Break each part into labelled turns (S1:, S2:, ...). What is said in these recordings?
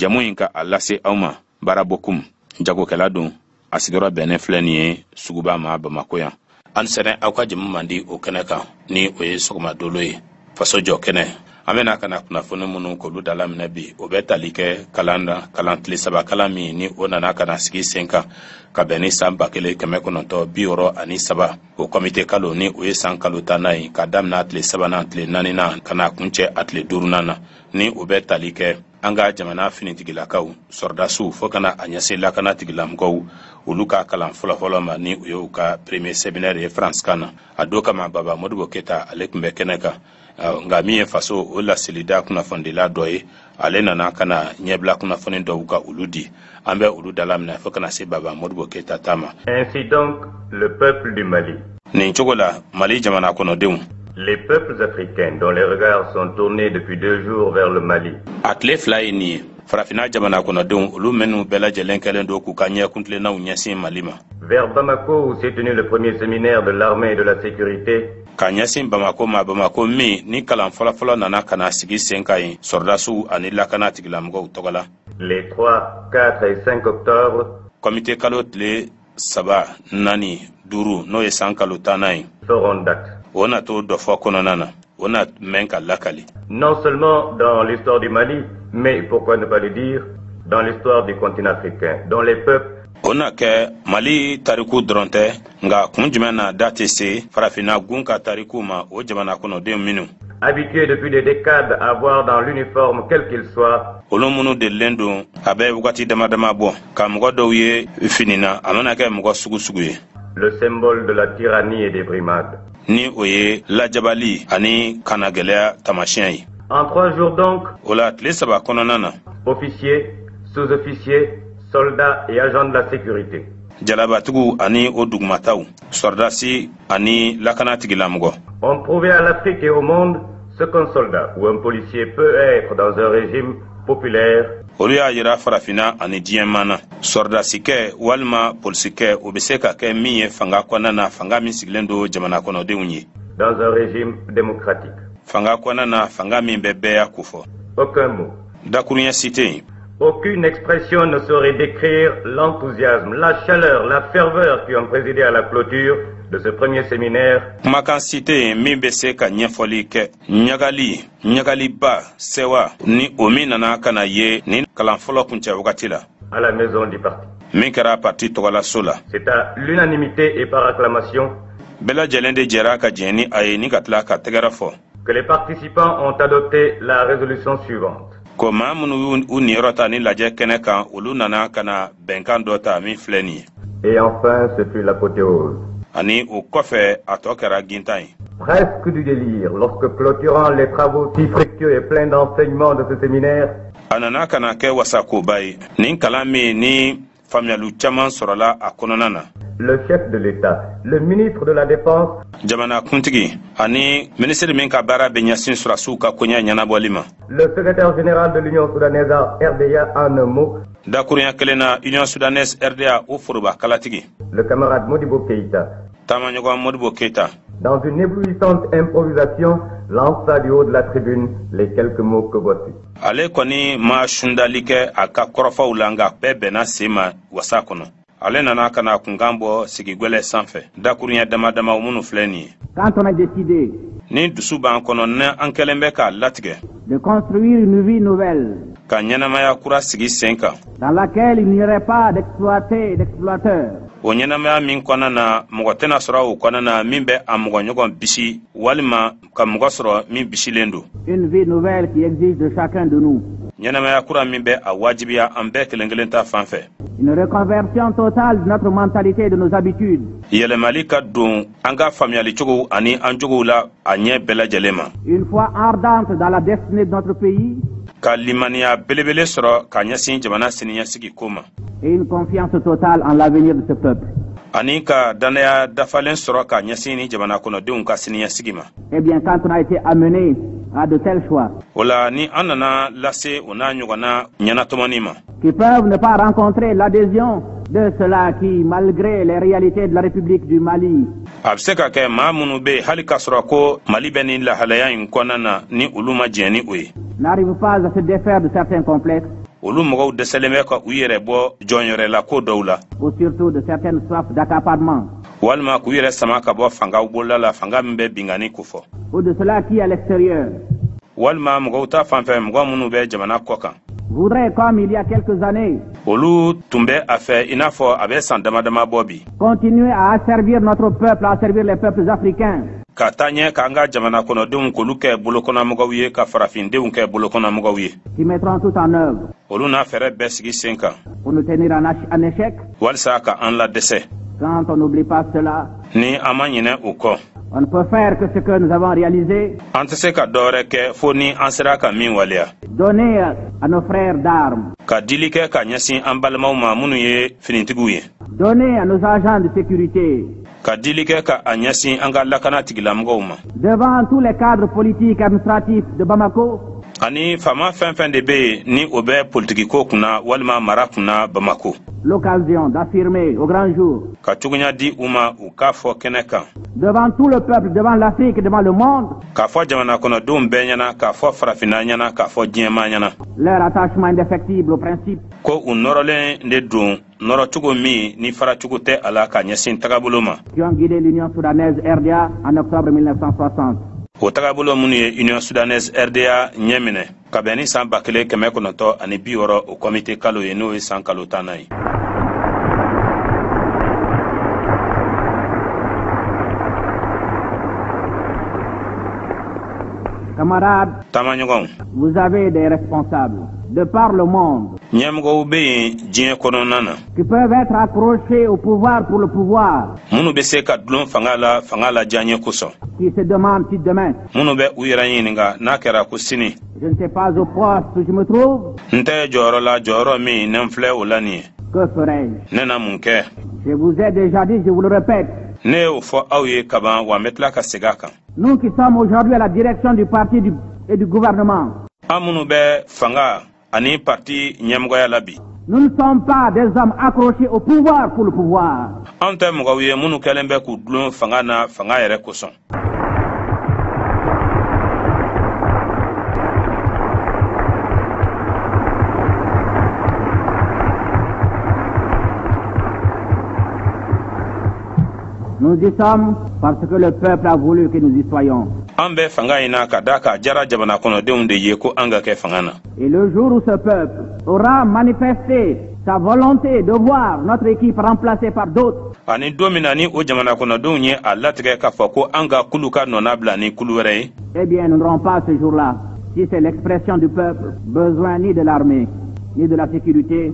S1: Jamu in ka a lase aw ma, Baara Bokum, jagokɛla don, a sigiyɔrɔ bɛnnen filɛ nin ye suguba ma Bamakɔ yan. An sɛnɛ aw ka jamu man di o kɛnɛ kan, ni o ye sɔgɔma dolo ye, faso jɔ kɛnɛ. An bɛna ka na kunnafoni minnu k'olu dalaminɛ bi, o bɛ tali kɛ kalan na, kalan tile 3 kalan min ni o nana ka na sigi sen kan ka bɛn ni san 1963, o kɔmite kalo, ni o ye san kalo 10nan ye, ka daminɛ a tile sabanan, tile naaninan, ka na kuncɛ a tile duurunan na, ni o bɛ tali kɛ an ka jamana finitigilakaw, sɔrɔdasiw, fo ka na a ɲɛsin lakana tigilamɔgɔw, olu ka kalan fɔlɔfɔlɔ ma, ni o ye u ka premier séminaire ye faransikan na. A don kama, Baba Modibo Keyita, ale tun bɛ kɛnɛ kan. Nka min ye faso o laselida kunnafonidila dɔ ye, ale nana ka na ɲɛbila kunnafoni dɔw ka olu di. An bɛ olu dalaminɛ fo ka na se Baba Modibo Keyita ta ma.
S2: Ainsi donc, le peuple du Mali.
S1: Nin cogo la, Mali jamana kɔnɔdenw.
S2: Les peuples africains dont les regards sont tournés depuis 2 jours vers le Mali.
S1: A tile 2 ye nin ye, farafinna jamana kɔnɔdenw, olu minnu bɛɛ lajɛlen kɛlen don k'u ka ɲɛkuntilennaw ɲɛsin Mali ma.
S2: Vers Bamako, où s'est tenu le premier séminaire de l'armée et de la sécurité.
S1: Ka ɲɛsin Bamako ma, Bamako min ni kalan fɔlɔfɔlɔ nana ka na sigi sen kan yen, sɔrɔdasiw ani lakana tigilamɔgɔw tɔgɔ la.
S2: Les 3, 4 et 5 octobre.
S1: Kɔmite kalo tile 3, 4, 5, n'o ye san kalo 10nan ye.
S2: Feront date.
S1: O na to dɔfɔ kɔnɔna na, o na mɛn ka lakali.
S2: Non seulement dans l'histoire du Mali, mais pourquoi ne pas le dire, dans l'histoire du continent africain, dont les peuples
S1: O na kɛ Mali tariku dɔrɔn tɛ, nka kun jumɛn na da tɛ se farafinna gun ka tariku ma, o jamana kɔnɔden minnu
S2: habitués depuis des décades à voir dans l'uniforme, quel qu'il soit,
S1: olu minnu delilen don a bɛ wagati dama dama bɔ ka mɔgɔ dɔw ye fini na, a mana kɛ mɔgɔ sugu sugu ye,
S2: le symbole de la tyrannie et des brimades.
S1: ni o ye lajabali ani kanagɛlɛya taamasiyɛn ye.
S2: En 3 jours donc,
S1: O la, tile 3 kɔnɔna na,
S2: officiers, sous-officiers, soldats et agents de la sécurité,
S1: jalabatigiw ani o dugumataw, sɔrɔdasi ani lakana tigilamɔgɔ,
S2: ont prouvé à l'Afrique et au monde ce qu'un soldat ou un policier peut être dans un régime populaire
S1: olu y'a yira farafinna ani diɲɛman na, sɔrɔdasikɛ walima polisikɛ, o bɛ se ka kɛ min ye fanga kɔnɔna na, fanga min sigilen don jamana kɔnɔdenw ye,
S2: dans un régime démocratique.
S1: fanga kɔnɔna na, fanga min bɛ bɛɛya kofɔ.
S2: Aucun mot,
S1: Dakuruɲɛ si tɛ yen,
S2: aucune expression ne saurait décrire l'enthousiasme, la chaleur, la ferveur qui ont présidé à la clôture de ce premier séminaire
S1: kumakan si tɛ yen min bɛ se ka ɲɛfɔli kɛ ɲagali, ɲagaliba, sɛwa ni o min nana ka na ye nin kalan fɔlɔ kuncɛ wagati la
S2: à la maison du parti.
S1: min kɛra parti tɔgɔlaso la.
S2: C'est à l'unanimité et par acclamation
S1: Bɛɛ lajɛlen de jɛra ka jɛn ni a ye, ni ka tila ka tɛgɛrɛ fɔ
S2: que les participants ont adopté la résolution suivante.
S1: ko maa minnu y'u u niyɔrɔ ta ni lajɛ kɛnɛ kan, olu nana ka na bɛnkan dɔ ta min filɛ nin ye.
S2: Et enfin, ce fut l'apothéose.
S1: Ani o kɔfɛ, a tɔ kɛra gintan ye.
S2: Presque du délire lorsque, clôturant les travaux si fructueux et pleins d'enseignements de ce séminaire,
S1: A nana ka na kɛ wasakoba ye, nin kalan min ni faamuyaliw caman sɔrɔla a kɔnɔna na,
S2: le chef de l'État, le ministre de la Défense,
S1: jamana kuntigi ani minisiri min ka baara bɛ ɲɛsin sɔrɔdasiw ka koɲɛ ɲɛnabɔli ma,
S2: le secrétaire général de l'Union soudanaise RDA, en un mot,
S1: dakurunya kelen na, Union soudanaise RDA, o foroba kalatigi,
S2: le camarade Modibo Keïta,
S1: taamaɲɔgɔn Modibo Keyita,
S2: dans une éblouissante improvisation, lança du haut de la tribune les quelques mots que voici.
S1: Ale kɔni ma sundali kɛ a ka kɔrɔfɔw la, nka bɛɛ bɛnna sen ma wasa kɔnɔ. Ale nana ka na kunkan bɔ sigigwɛlɛ sanfɛ, dakuruɲɛ dama dama minnu filɛ nin ye.
S3: Quand on a décidé
S1: Ni dusu b'an kɔnɔ, ni an kɛlen bɛ k'a latigɛ
S3: de construire une vie nouvelle
S1: ka ɲɛnamaya kura sigi sen kan,
S3: dans laquelle il n'y aurait pas d'exploités et d'exploiteurs,
S1: o ɲɛnamaya min kɔnɔna na mɔgɔ tɛna sɔrɔ o kɔnɔna na min bɛ a mɔgɔ ɲɔgɔn bisi, walima ka mɔgɔ sɔrɔ min bisilen don,
S3: une vie nouvelle qui exige de chacun de nous
S1: ɲɛnamaya kura min bɛ a wajibiya an bɛɛ kelen kelen ta fan fɛ,
S3: une reconversion totale de notre mentalité et de nos habitudes,
S1: yɛlɛmali ka don an ka faamuyali cogow ani an jogow la a ɲɛ bɛɛ lajɛlen ma,
S3: une foi ardente dans la destinée de notre pays
S1: ka limaniya belebele sɔrɔ ka ɲɛsin jamana siniɲɛsigi ko ma,
S3: et une confiance totale en l'avenir de ce peuple.
S1: ani ka dannaya dafalen sɔrɔ ka ɲɛsin ni jamana kɔnɔdenw ka siniɲɛsigi ma.
S3: Eh bien, quand on a été amené à de tels choix,
S1: O la, ni an nana lase o n'a ɲɔgɔnna ɲɛnatɔmɔni ma,
S3: qui peuvent ne pas rencontrer l'adhésion de ceux-là qui, malgré les réalités de la République du Mali,
S1: a bɛ se ka kɛ maa minnu bɛ yen, hali k'a sɔrɔ ko Mali bɛ nin lahalaya in kɔnɔna na, ni olu ma jɛn ni o ye,
S3: n'arrivent pas à se défaire de certains complexes,
S1: Olu mɔgɔw dɛsɛlen bɛ ka u yɛrɛ bɔ jɔnyɔrɔla ko dɔw la,
S3: ou surtout de certaines soifs d'accaparement,
S1: walima k'u yɛrɛ sama ka bɔ fangaw bolola la, fanga min bɛ binkanni kofɔ,
S3: ou de ceux-là qui, à l'extérieur,
S1: walima mɔgɔw ta fanfɛ, mɔgɔ minnu bɛ jamana kɔ kan,
S3: voudraient, comme il y a quelques années,
S1: olu tun bɛ a fɛ, i n'a fɔ a bɛ san dama dama bɔ bi,
S3: continuer à asservir notre peuple, à asservir les peuples africains,
S1: ka taa ɲɛ k'an ka jamana kɔnɔdenw k'olu kɛ bolokɔnɔmɔgɔw ye, ka farafindenw kɛ bolokɔnɔmɔgɔw ye,
S3: qui mettront tout en œuvre
S1: olu n'a fɛɛrɛ bɛɛ sigi sen kan
S3: pour nous tenir en échec.
S1: walisa ka an ladɛsɛ.
S3: Quand on n'oublie pas cela,
S1: Ni an ma ɲinɛ o kɔ,
S3: on ne peut faire que ce que nous avons réalisé,
S1: an tɛ se ka dɔwɛrɛ kɛ fo ni an sera ka min waleya,
S3: donner à nos frères d'armes,
S1: ka dili kɛ ka ɲɛsin an balimaw ma minnu ye finitigiw ye,
S3: donner à nos agents de sécurité,
S1: ka dili kɛ ka a ɲɛsin an ka lakana tigilamɔgɔw ma,
S3: devant tous les cadres politiques et administratifs de Bamako,
S1: ani faama fɛn fɛn de bɛ yen ni o bɛ politikiko kunna walima mara kunna Bamako,
S3: l'occasion d'affirmer au grand jour,
S1: ka cogoya di u ma u k'a fɔ kɛnɛ kan,
S3: devant tout le peuple, devant l'Afrique, devant le monde,
S1: k'a fɔ jamana kɔnɔdenw bɛɛ ɲɛna, k'a fɔ farafinna ɲɛna, k'a fɔ diɲɛmaa ɲɛna,
S3: leur attachement indéfectible au principe
S1: ko u nɔrɔlen de don nɔrɔcogo min ni faracogo tɛ a la ka ɲɛsin tagabolo ma
S3: qui ont guidé l'Union soudanaise RDA en octobre 1960.
S1: O tagabolo minnu ye Union soudanaise RDA ɲɛ minɛ ka bɛn ni san 1960 o comité kalo ye, n'o ye san kalo 10nan ye.
S3: Camarades,
S1: Taamaɲɔgɔnw,
S3: vous avez des responsables de par le monde
S1: ɲɛmɔgɔw bɛ yen diɲɛ kɔnɔna na
S3: qui peuvent être accrochés au pouvoir pour le pouvoir,
S1: minnu bɛ se ka dulon fanga la, fanga la diyaɲɛ kosɔn,
S3: qui se demandent si demain,
S1: minnu bɛ u yɛrɛ ɲininka n'a kɛra ko sini,
S3: je ne sais pas au poste où je me trouve,
S1: n tɛ jɔyɔrɔ la, jɔyɔrɔ min ne filɛ o la nin ye,
S3: que ferai-je?
S1: Ne na mun kɛ?
S3: Je vous ai déjà dit, je vous le répète,
S1: Ne y'o fɔ aw ye kaban, wa n bɛ tila ka segin a kan:
S3: nous qui sommes aujourd'hui à la direction du parti et du gouvernement,
S1: an minnu bɛ fanga ani parti ɲɛmɔgɔya la bi,
S3: nous ne sommes pas des hommes accrochés au pouvoir pour le pouvoir.
S1: anw tɛ mɔgɔw ye minnu kɛlen bɛ k'u dulon fanga na fanga yɛrɛ kosɔn.
S3: Nous y sommes parce que le peuple a voulu que nous y soyons.
S1: An bɛ fanga in na ka da k'a jara jamana kɔnɔdenw de ye ko an ka kɛ fanga na.
S3: Et le jour où ce peuple aura manifesté sa volonté de voir notre équipe remplacée par d'autres,
S1: Ani don min na ni o jamana kɔnɔdenw ye a latigɛ k'a fɔ ko an ka kulu ka nɔna bila ni kulu wɛrɛ ye,
S3: eh bien, nous n'aurons pas ce jour-là, si c'est l'expression du peuple, besoin ni de l'armée, ni de la sécurité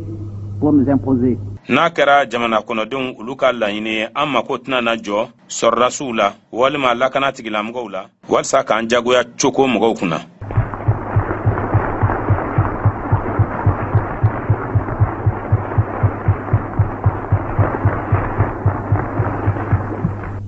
S3: pour nous imposer.
S1: N'a kɛra jamana kɔnɔdenw olu ka laɲini ye, an mako tɛna na jɔ sɔrɔdasiw la walima lakana tigilamɔgɔw la walisa k'an jagoya coko mɔgɔw kunna.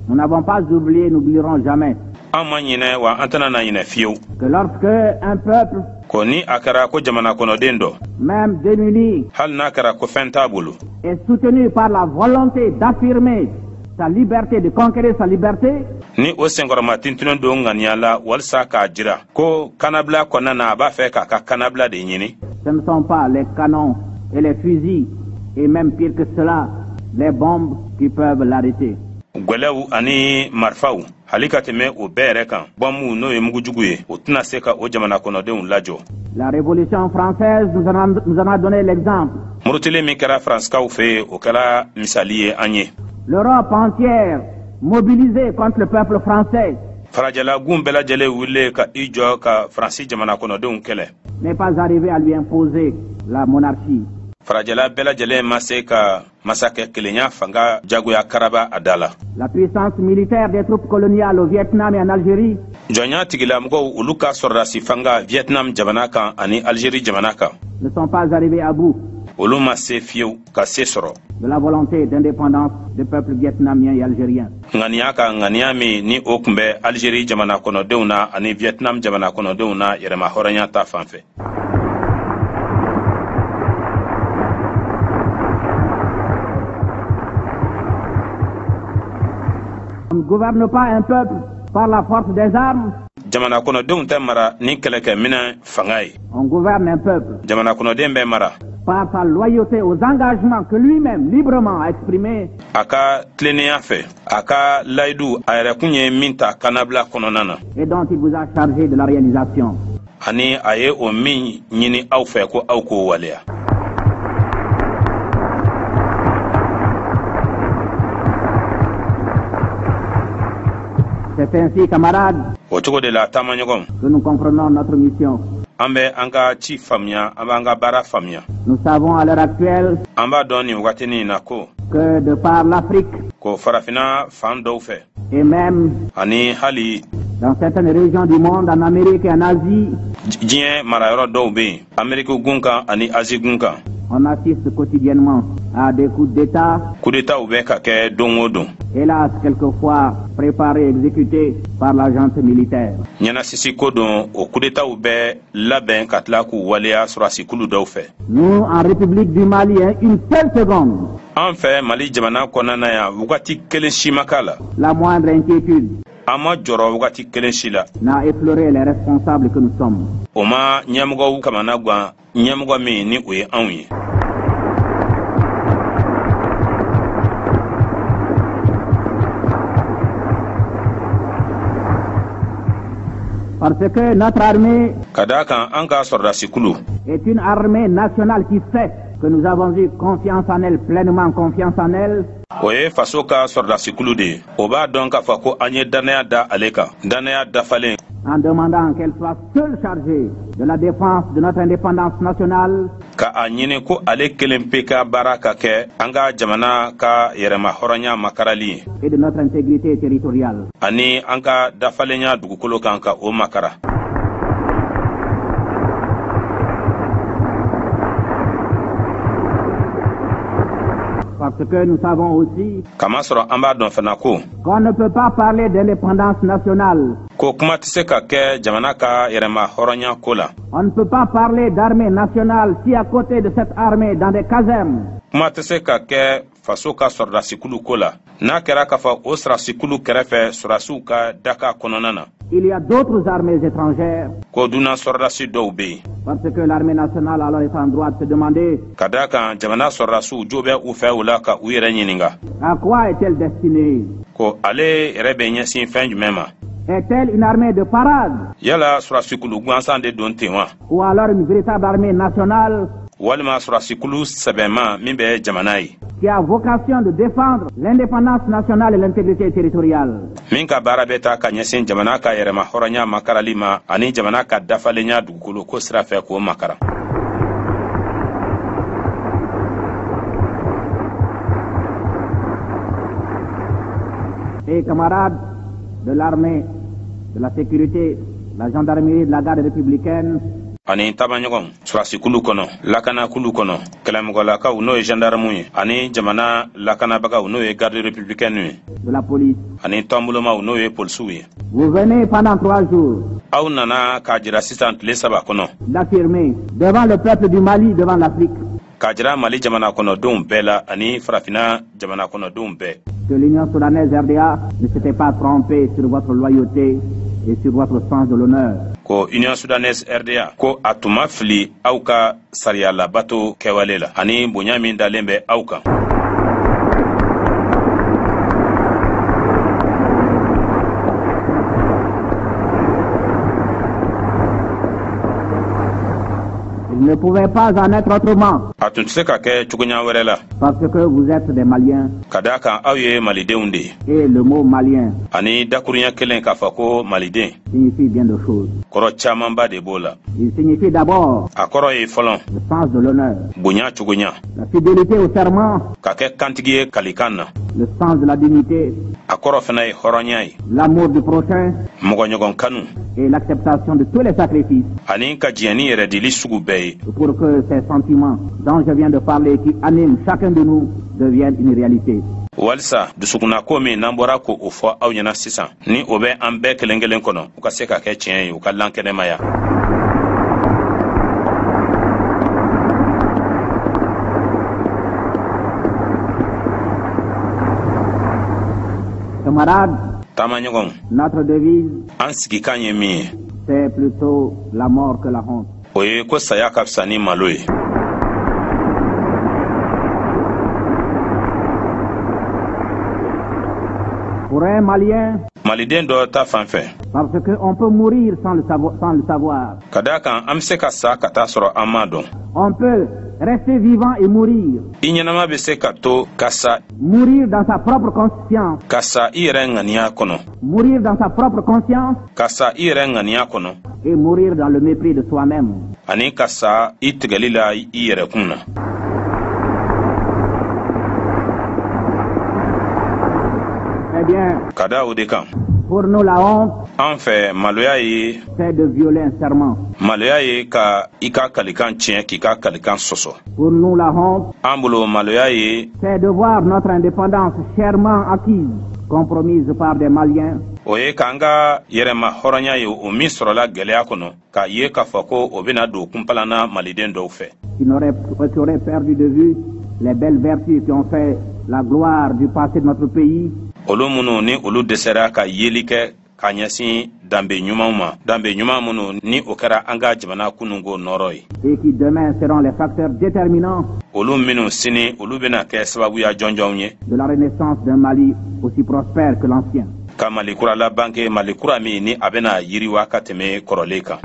S3: Nous n'avons pas oublié, nous n'oublierons jamais
S1: An ma ɲinɛ, wa an tɛna na ɲinɛ fiyewu
S3: que lorsque un peuple,
S1: ko ni a kɛra ko jamana kɔnɔden dɔ,
S3: même démuni,
S1: hali n'a kɛra ko fɛn t'a bolo,
S3: est soutenu par la volonté d'affirmer sa liberté, de conquérir sa liberté,
S1: ni o senkɔrɔma tintunen don ŋaniya la walisa k'a jira ko kannabila kɔnɔna na a b'a fɛ k'a ka kannabila de ɲini,
S3: ce ne sont pas les canons et les fusils, et même pire que cela, les bombes qui peuvent l'arrêter.
S1: Gwɛlɛw ani marifaw, hali ka tɛmɛ o bɛɛ yɛrɛ kan, bɔnbu n'o ye mugujugu ye, o tɛna se ka o jamana kɔnɔdenw lajɔ.
S3: La Révolution française nous en a donné l'exemple.
S1: Murutili min kɛra Faransikaw fɛ yen, o kɛra misali ye an ye.
S3: L'Europe entière mobilisée contre le peuple français
S1: Farajɛlagun bɛɛ lajɛlen wulilen ka i jɔ ka Faransi jamana kɔnɔdenw kɛlɛ,
S3: n'est pas arrivée à lui imposer la monarchie.
S1: Farajɛla bɛɛ lajɛlen ma se ka masakɛ kelenya fanga jagoya karaba a da la.
S3: La puissance militaire des troupes coloniales au Vietnam et en Algérie
S1: Jɔnya tigilamɔgɔw olu ka sɔrɔdasi fanga Vietnam jamana kan ani Algérie jamana kan,
S3: ne sont pas arrivées à bout
S1: olu ma se fiyewu ka se sɔrɔ
S3: de la volonté d'indépendance des peuples vietnamiens et algériens.
S1: Ŋaniya ka ŋaniya min ni o tun bɛ Algérie jamana kɔnɔdenw na ani Vietnam jamana kɔnɔdenw na yɛrɛma hɔrɔnya ta fan fɛ.
S3: On ne gouverne pas un peuple par la force des armes,
S1: Jamana kɔnɔdenw tɛ mara ni kɛlɛkɛminɛ fanga ye.
S3: on On gouverne un peuple.
S1: Jamana kɔnɔden bɛ mara.
S3: Par sa loyauté aux engagements que lui-même librement a exprimés.
S1: A ka tilennenya fɛ, a ka layidu a yɛrɛkun ye min ta kannabila kɔnɔna na.
S3: Et dont il vous a chargé de la réalisation.
S1: Ani a ye o min ɲini aw fɛ ko aw k'o waleya.
S3: C'est ainsi, camarades,
S1: O cogo de la, taamaɲɔgɔnw,
S3: que nous comprenons notre mission.
S1: An bɛ an ka ci faamuya, an b'an ka baara faamuya.
S3: Nous savons à l'heure actuelle
S1: An b'a dɔn nin wagatinin in na ko
S3: que de par l'Afrique
S1: ko Farafinna fan dɔw fɛ
S3: et même
S1: ani hali
S3: dans certaines régions du monde, en Amérique et en Asie,
S1: diɲɛ marayɔrɔ dɔw bɛ yen, Ameriki gun kan ani Azi gun kan,
S3: on assiste quotidiennement à des coups d'État,
S1: kudetaw bɛ ka kɛ don o don,
S3: hélas quelquefois préparés et exécutés par la junte militaire.
S1: Ɲɛnasisi ko don, o kudetaw bɛ labɛn ka tila k'u waleya sɔrɔdasikulu dɔw fɛ.
S3: Nous, en République du Mali, hein, une seule seconde,
S1: An fɛ Mali jamana kɔnɔna na yan, wagati kelen si ma k'a la,
S3: la moindre inquiétude
S1: an ma jɔrɔ wagati kelen si la,
S3: n'a effleuré les responsables que nous sommes.
S1: O ma ɲɛmɔgɔw kamana gan, ɲɛmɔgɔ min ni o ye anw ye.
S3: Parce que notre armée
S1: Ka daa kan an ka sɔrɔdasikulu
S3: est une armée nationale qui sait que nous avons eu confiance en elle, pleinement confiance en elle,
S1: o ye faso ka sɔrɔdasikulu de ye, o b'a dɔn k'a fɔ ko an ye dannaya da ale kan, dannaya dafalen,
S3: en demandant qu'elle soit seule chargée de la défense de notre indépendance nationale
S1: ka a ɲini ko ale kelen pe ka baara ka kɛ an ka jamana ka yɛrɛma hɔrɔnya makarali ye
S3: et de notre intégrité territoriale.
S1: ani an ka dafalenya dugukolo kan, ka o makara.
S3: Parce que nous savons aussi
S1: Kamasɔrɔ an b'a dɔn fana ko
S3: qu'on ne peut pas parler d'indépendance nationale,
S1: ko kuma tɛ se ka kɛ jamana ka yɛrɛma hɔrɔnya ko la,
S3: on ne peut pas parler d'armée nationale si à côté de cette armée, dans des casernes,
S1: kuma tɛ se ka kɛ faso ka sɔrɔdasikulu ko la n'a kɛra k'a fɔ o sɔrɔdasikulu kɛrɛfɛ, sɔrɔdasiw ka daka kɔnɔna na,
S3: il y a d'autres armées étrangères,
S1: ko dunan sɔrɔdasi dɔw bɛ yen.
S3: Parce que l'armée nationale alors est en droit de se demander
S1: Ka daa kan jamana sɔrɔdasiw jo bɛ u fɛ u la ka u yɛrɛ ɲininga
S3: à quoi est-elle destinée.
S1: ko ale yɛrɛ bɛ ɲɛsin fɛn jumɛn ma.
S3: Est-elle une armée de parade
S1: Yala sɔrɔdasikulu gansan de don ten wa,
S3: ou alors une véritable armée nationale
S1: walima sɔrɔdasikulu sɛbɛnma min bɛ jamana ye,
S3: qui a vocation de défendre l'indépendance nationale et l'intégrité territoriale?
S1: min ka baara bɛ taa ka ɲɛsin jamana ka yɛrɛma hɔrɔnya makarali ma ani jamana ka dafalenya dugukolo ko sira fɛ, k'o makara?
S3: Et camarades de l'armée, de la sécurité, la gendarmerie, de la garde républicaine,
S1: Ani tabaɲɔgɔn sɔrɔdasikulu kɔnɔ, lakanakulu kɔnɔ, kɛlɛmɔgɔlakaw n'o ye gendarmew ye, ani jamana lakanabagaw n'o ye garde républicaine ye,
S3: de la police,
S1: ani tɔnbolomaw n'o ye polisiw ye,
S3: vous venez pendant 3 jours
S1: aw nana k'a jira sisan tile 3 kɔnɔ
S3: d'affirmer devant le peuple du Mali, devant l'Afrique,
S1: k'a jira Mali jamana kɔnɔdenw bɛɛ la ani Farafinna jamana kɔnɔdenw bɛɛ
S3: que l'Union soudanaise RDA ne s'était pas trompée sur votre loyauté et sur votre sens de l'honneur.
S1: ko Union soudanaise RDA ko a tun ma fili aw ka sariya labato kɛwale la ani bonya min dalen bɛ aw kan.
S3: Il ne pouvait pas en être autrement
S1: A tun tɛ se ka kɛ cogoya wɛrɛ la
S3: parce que vous êtes des Maliens
S1: ka daa kan aw ye Malidenw de ye,
S3: et le mot malien
S1: ani dakurunya kelen k'a fɔ ko Maliden
S3: signifie bien de choses.
S1: kɔrɔ camanba de b'o la.
S3: Il signifie d'abord
S1: A kɔrɔ ye fɔlɔ
S3: le sens de l'honneur,
S1: bonya cogoya,
S3: la fidélité au serment,
S1: ka kɛ kantigi ye kalikan na,
S3: le sens de la dignité,
S1: a kɔrɔ fana ye hɔrɔnya ye,
S3: l'amour du prochain
S1: mɔgɔɲɔgɔn kanu
S3: et l'acceptation de tous les sacrifices
S1: ani ka diɲɛ ni yɛrɛdili sugu bɛɛ ye
S3: pour que ces sentiments dont je viens de parler, qui animent chacun de nous, deviennent une réalité.
S1: walisa dusukunnako min n'an bɔra k'o o fɔ aw ɲɛna sisan, ni o bɛ an bɛɛ kelen kelen kɔnɔ, u ka se ka kɛ tiɲɛ ye, u ka lankɛnɛmaya.
S3: Camarades,
S1: Taamaɲɔgɔnw,
S3: notre devise,
S1: an sigikan ye min ye,
S3: c'est plutôt la mort que la honte.
S1: O ye ko saya ka fisa ni malo ye.
S3: Pour un Malien,
S1: Maliden dɔ ta fan fɛ,
S3: parce qu'on peut mourir sans le savoir.
S1: Ka da kan an bɛ se ka sa ka taa sɔrɔ an m'a dɔn.
S3: On peut rester vivant et mourir.
S1: I ɲɛnama bɛ se ka to ka sa.
S3: Mourir dans sa propre conscience.
S1: Ka sa i yɛrɛ ŋaniya kɔnɔ.
S3: Mourir dans sa propre conscience.
S1: Ka sa i yɛrɛ ŋaniya kɔnɔ.
S3: Et mourir dans le mépris de soi-même.
S1: Ani ka sa i tigɛli la i yɛrɛkun na.
S3: Eh bien,
S1: Ka da o de kan,
S3: pour nous, la honte,
S1: an fɛ maloya ye,
S3: c'est de violer un serment.
S1: Maloya ye ka i ka kalikan tiɲɛ, k'i ka kalikan sɔsɔ.
S3: Pour nous, la honte,
S1: An bolo maloya ye,
S3: c'est de voir notre indépendance chèrement acquise, compromise par des Maliens
S1: o ye k'an ka yɛrɛma hɔrɔnya ye, o min sɔrɔla gwɛlɛya kɔnɔ, k'a ye k'a fɔ ko o bɛna don kunpalanna maliden dɔw fɛ,
S3: qui auraient perdu de vue les belles vertus qui ont fait la gloire du passé de notre pays,
S1: olu minnu ni olu dɛsɛra ka yeli kɛ ka ɲɛsin danbe ɲumanw ma, danbe ɲuman minnu ni o kɛra an ka jamana kununko nɔrɔ ye,
S3: et qui demain seront les facteurs déterminants
S1: olu minnu sini olu bɛna kɛ sababuya jɔnjɔnw ye
S3: de la renaissance d'un Mali aussi prospère que l'ancien.
S1: ka Mali kura labanke, Mali kura min ni a bɛna yiriwa ka tɛmɛ kɔrɔlen kan.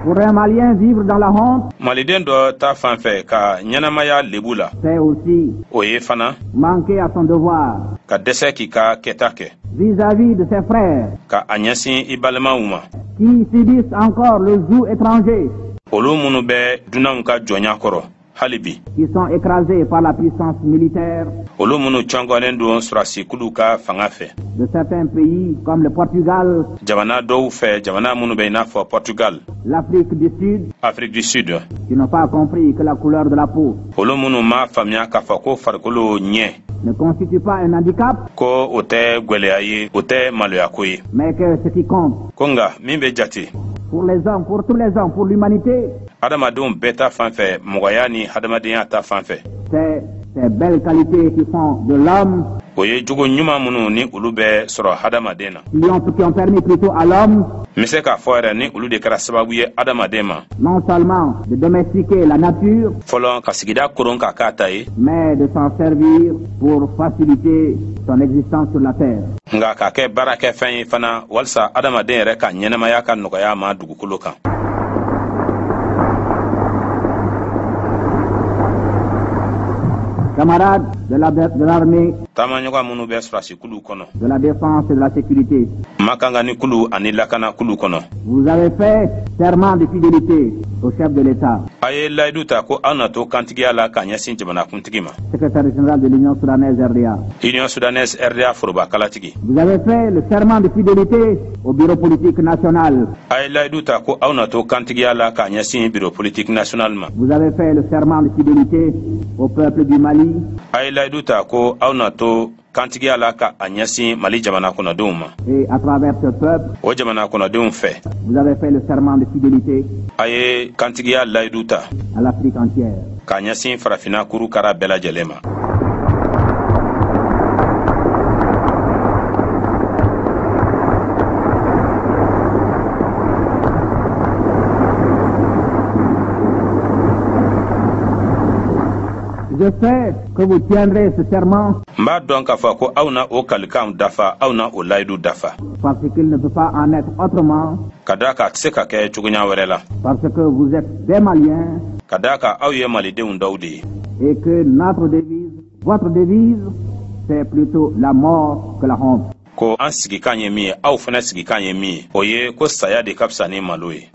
S3: Pour un Malien, vivre dans la honte,
S1: Maliden dɔ ta fan fɛ, ka ɲɛnamaya lebu la,
S3: c'est aussi
S1: o ye fana
S3: manquer à son devoir
S1: ka dɛsɛ k'i ka kɛta kɛ
S3: vis-à-vis de ses frères
S1: ka a ɲɛsin i balimaw ma
S3: qui subissent encore le joug étranger,
S1: olu minnu bɛ dunanw ka jɔnya kɔrɔ hali bi,
S3: qui sont écrasés par la puissance militaire
S1: olu minnu cɔngɔlen don sɔrɔdasikuluw ka fanga fɛ
S3: de certains pays comme le Portugal,
S1: jamana dɔw fɛ, jamana minnu bɛ i n'a fɔ Portugal,
S3: l'Afrique du Sud,
S1: Afrique du Sud,
S3: qui n'ont pas compris que la couleur de la peau
S1: olu minnu m'a faamuya k'a fɔ ko farikolo ɲɛ
S3: ne constitue pas un handicap,
S1: ko o tɛ gwɛlɛya ye, o tɛ maloyako ye,
S3: mais que ce qui compte
S1: ko nga min bɛ jate
S3: pour les hommes, pour tous les hommes, pour l'humanité,
S1: adamadenw bɛɛ ta fan fɛ, mɔgɔya ni hadamadenya ta fan fɛ,
S3: c'est ces belles qualités qui font de l'homme,
S1: o ye jogo ɲuman minnu ni olu bɛ sɔrɔ hadamaden na,
S3: qui ont permis plutôt à l'homme
S1: n bɛ se k'a fɔ yɛrɛ ni olu de kɛra sababu ye adamaden ma
S3: non seulement de domestiquer la nature,
S1: fɔlɔ ka sigida koron k'a k'a ta ye,
S3: mais de s'en servir pour faciliter son existence sur la terre.
S1: Nka k'a kɛ baarakɛfɛn ye fana walisa adamaden yɛrɛ ka ɲɛnamaya ka nɔgɔya ma dugukolo kan.
S3: Camarades de l'armée,
S1: Taamaɲɔgɔn minnu bɛ sɔrɔdasikuluw kɔnɔ,
S3: de la défense et de la sécurité,
S1: makangani kulu ani lakana kulu kɔnɔ,
S3: vous avez fait serment de fidélité au chef de l'État,
S1: a ye layidu ta ko aw na to kantigiya la ka ɲɛsin jamanakuntigi ma,
S3: secrétaire général de l'Union soudanaise RDA.
S1: Union soudanaise RDA forobakalatigi.
S3: Vous avez fait le serment de fidélité au bureau politique national.
S1: A ye layidu ta ko aw na to kantigiya la ka ɲɛsin bureau politique national ma.
S3: Vous avez fait le serment de fidélité au peuple du Mali.
S1: A ye layidu ta ko aw na to kantigiya la ka a ɲɛsin Mali jamana kɔnɔdenw ma.
S3: Et à travers ce peuple,
S1: O jamana kɔnɔdenw fɛ,
S3: vous avez fait le serment de fidélité
S1: a ye kantigiya layidu ta
S3: à l'Afrique entière.
S1: k'a ɲɛsin farafinna kuru kara bɛɛ lajɛlen ma.
S3: Je sais que vous tiendrez ce serment
S1: N b'a dɔn k'a fɔ ko aw na o kalikanw dafa, aw na o layidu dafa,
S3: parce qu'il ne peut pas en être autrement,
S1: ka da kan a tɛ se ka kɛ cogoya wɛrɛ la,
S3: parce que vous êtes des Maliens
S1: ka da kan aw ye malidenw dɔw de ye,
S3: et que notre devise, votre devise, c'est plutôt la mort que la honte.
S1: Ko an sigikan ye min ye, aw fana sigikan ye min ye, o ye ko saya de ka fisa ni malo ye.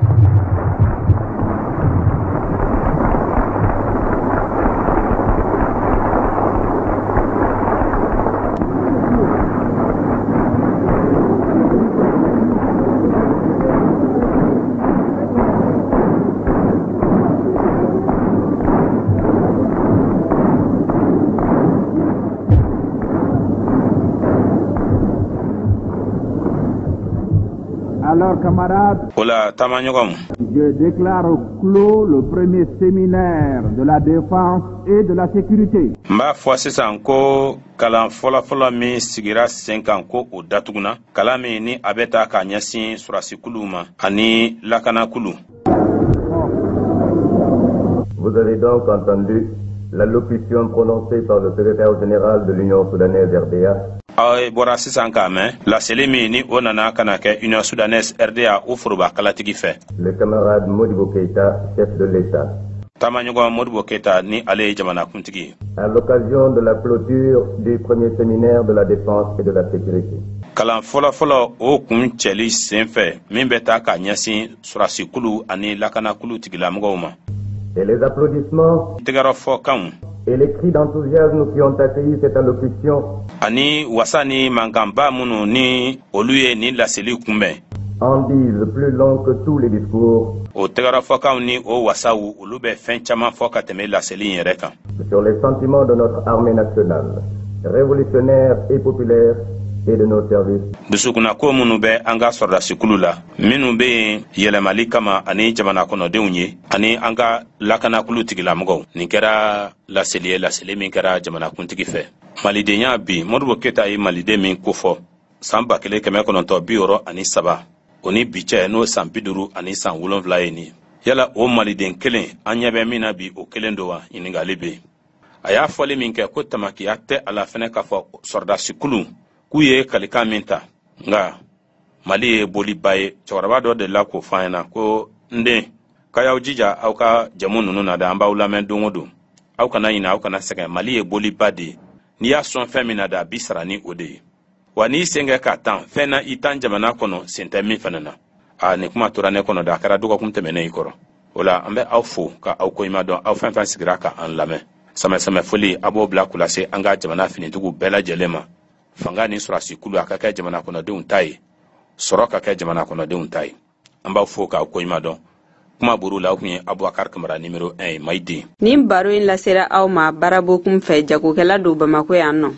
S3: Alors, camarades,
S1: O la, taamaɲɔgɔnw,
S3: je déclare clos le premier séminaire de la défense et de la sécurité.
S1: N b'a fɔ sisan ko kalan fɔlɔfɔlɔ min sigira sen kan, ko o datuguna, kalan min ni a bɛ ta k'a ɲɛsin sɔrɔdasikuluw ma ani lakanakulu.
S2: Vous avez donc entendu l'allocution prononcée par le secrétaire général de l'Union soudanaise RDA,
S1: Aw bɔra sisan k'a mɛn laseli min ni o nana ka na kɛ Union soudanaise RDA o foroba kalatigi fɛ,
S2: le camarade Modibo Keïta, chef de l'État,
S1: taamaɲɔgɔn Modibo Keyita, ni ale ye jamanakuntigi ye,
S2: à l'occasion de la clôture du premier séminaire de la défense et de la sécurité.
S1: Kalan fɔlɔfɔlɔ o kun cɛli sen fɛ min bɛ taa k'a ɲɛsin sɔrɔdasikulu ani lakanakulu tigilamɔgɔw ma.
S2: Et les applaudissements
S1: Tɛgɛrɛ fɔkanw
S2: et les cris d'enthousiasme qui ont accueilli cette allocution
S1: ani wasa ni mankanba minnu ni olu ye nin laseli kunbɛn,
S2: en disent plus long que tous les discours
S1: o tɛgɛrɛfɔkanw ni o wasaw, olu bɛ fɛn caman fɔ ka tɛmɛ laseli in yɛrɛ kan
S2: sur les sentiments de notre armée nationale, révolutionnaire et populaire, et de nos services
S1: Dusukunnako minnu bɛ an ka sɔrɔdasikulu la minnu bɛ yen yɛlɛmali kama ani jamana kɔnɔdenw ye ani an ka lakanakulu tigilamɔgɔw. Nin kɛra laseli ye, laseli min kɛra jamanakuntigi fɛ. Malidenya bi, Modibo Keyita ye maliden min kofɔ san 1963, o ni bi cɛ, n'o san 57 ye nin ye, yala o maliden kelen an ɲɛ bɛ min na bi, o kelen don wa? Ɲininkali bɛ yen. A y'a fɔli min kɛ ko tamakiya tɛ a la fɛnɛ k'a fɔ sɔrɔdasikulu k'u ye kalikan min ta, nka Mali ye boliba ye. Cɛkɔrɔba dɔ delila k'o fɔ an ɲɛna ko: "N den, k'a y'aw jija aw ka jamu ninnu na dɛ, an b'aw lamɛn don o don, aw kana ɲinɛ, aw kana sɛgɛn. Mali ye boliba de ye. N'i y'a sɔn fɛn min na dɛ, a bi sara ni o de ye. Wa n'i sen kɛ ka tan fɛn na, i tan jamana kɔnɔ, sen tɛ min fɛnɛ na." A nin kuma tora ne kɔnɔ dɛ. A kɛra dɔgɔkun tɛmɛnen i kɔrɔ. O la, an bɛ aw fo ka aw koɲuman dɔn, aw fɛn fɛn sigira ka an lamɛn. Samɛ foli, a b'o bila k'u lase an ka jamana finitigiw bɛɛ lajɛlen ma. Fanga ni sɔrɔdasikulu, a ka kɛ jamana kɔnɔdenw ta ye, sɔrɔ ka kɛ jamana kɔnɔdenw ta ye. An b'aw fo k'aw koɲuman dɔn. Kuma buru la, aw kun ye Abubakar Kamara numéro 1 ye, Mayiden.
S4: Nin baro in lasera aw ma Barabokun fɛ, jagokɛla don Bamako yan nɔ.